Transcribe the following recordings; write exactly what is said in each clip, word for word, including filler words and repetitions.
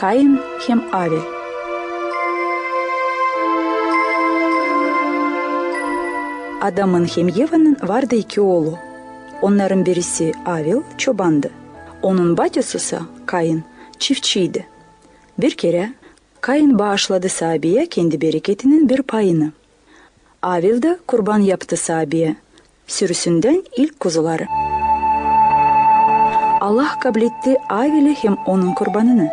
Kain hem Avel. Adamın hem Evanın vardı iki oolu. Onnarın birisi Avel çobandı. Onun batyususa Kain çiftçiydi. Bir kerä Kain baaşladı Saabiyä kendi bereketinin bir payını. Avel dä kurban yaptı Saabiyä sürüsündän ilk kuzuları. Allah kabletti Aveli hem onun kurbanını,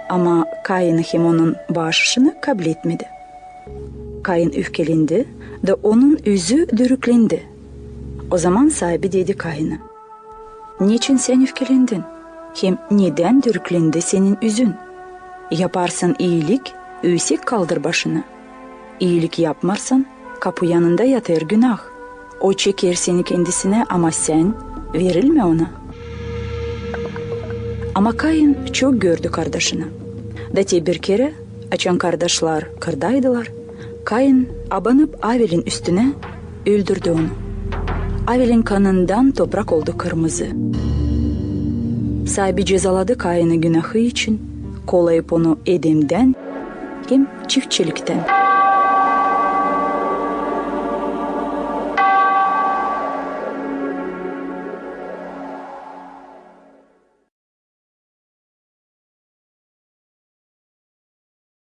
ama Kaini hem onun baaşışını kabletmedi. Kain üfkelendi da onun üzü dörüklendi. Ozaman Saabi dedi Kainä: "Neçin sän üfkelendin? Hem nedän dörüklendi senin üzün? Yaparsan iilik, üüsek kaldır başını. İilik yapmarsan, kapu yanında yatêr günah. O çeker seni kendisinä, ama sän verilmä ona." Ama Kain çok gördü kardaşını. Da te bir kerä, açan kardaşlar kırdaydılar, Kain abanıp Avelin üstünä, öldürdü onu. Avelin kanından toprak oldu kırmızı. Saabi cezaladı Kaini günahı için, kolayıp onu Edemdän hem çiftçiliktän.